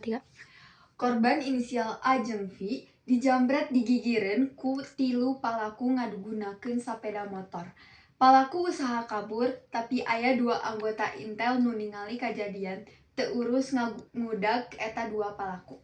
3. Korban inisial A jeung V dijambret digigireun ku tilu palaku ngagunakeun sapeda motor. Palaku usaha kabur, tapi aya dua anggota intel nu ningali kajadian teu urus ngudag eta dua palaku.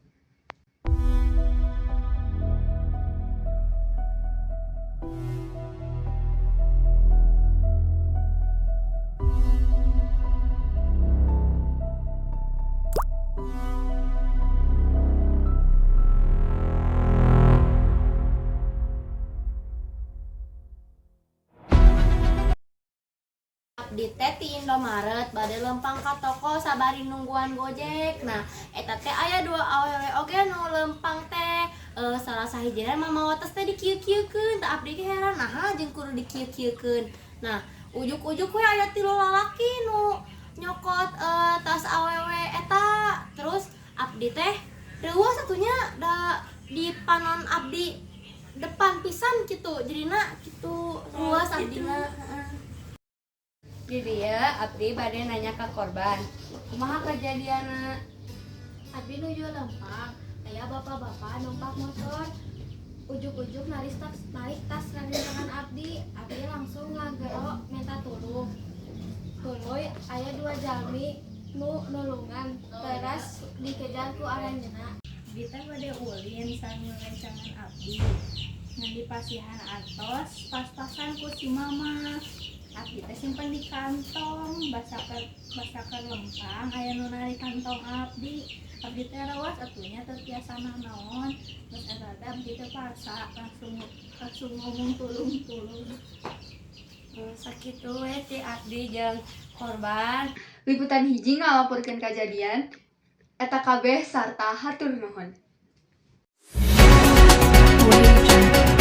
Abdi teh ti Indomaret bade lempang ka toko sabari nungguan Gojek. Nah, eta teh aya dua awewe oge nu lempang teh, salah sahijina mamawa tas teh dikieu-kieukeun. Tah, abdi ge heran, naha jeung kudu dikieu-kieukeun. Nah, ujuk-ujuk we aya tilu lalaki nu nyokot tas awewe eta. Terus abdi teh reuwas atuh nya, da di panon abdi depan pisan gitu, jadina kitu reuwas abdina, heeh. Di dieu abdi bade nanya ka korban. Kumaha kejadianna? Abdi nuju lempang, aya bapak-bapak numpak motor. Ujuk-ujuk narik tas tangan abdi. Abdi langsung ngagero minta tulung. Tuluy aya dua jalmi nu nulungan, teras dikejar ku aranjeunna. Abdi teh bade ulin sareng rerencangan abdi. Ngan dipasihan artos pas-pasan ku si mama. Abdi teh simpen di kantong, basa keur lempang aya nu narik kantong abdi. Abdi teh rawas atuh nya, teu tiasa nanaon. Terus eta teh abdi teh pasa langsung langsung ngomong tulung tulung. Sakitu we ti abdi jeung korban. Liputan 1 ngalaporkeun kajadian eta kabeh sarta hatur nuhun. Audio Jungle.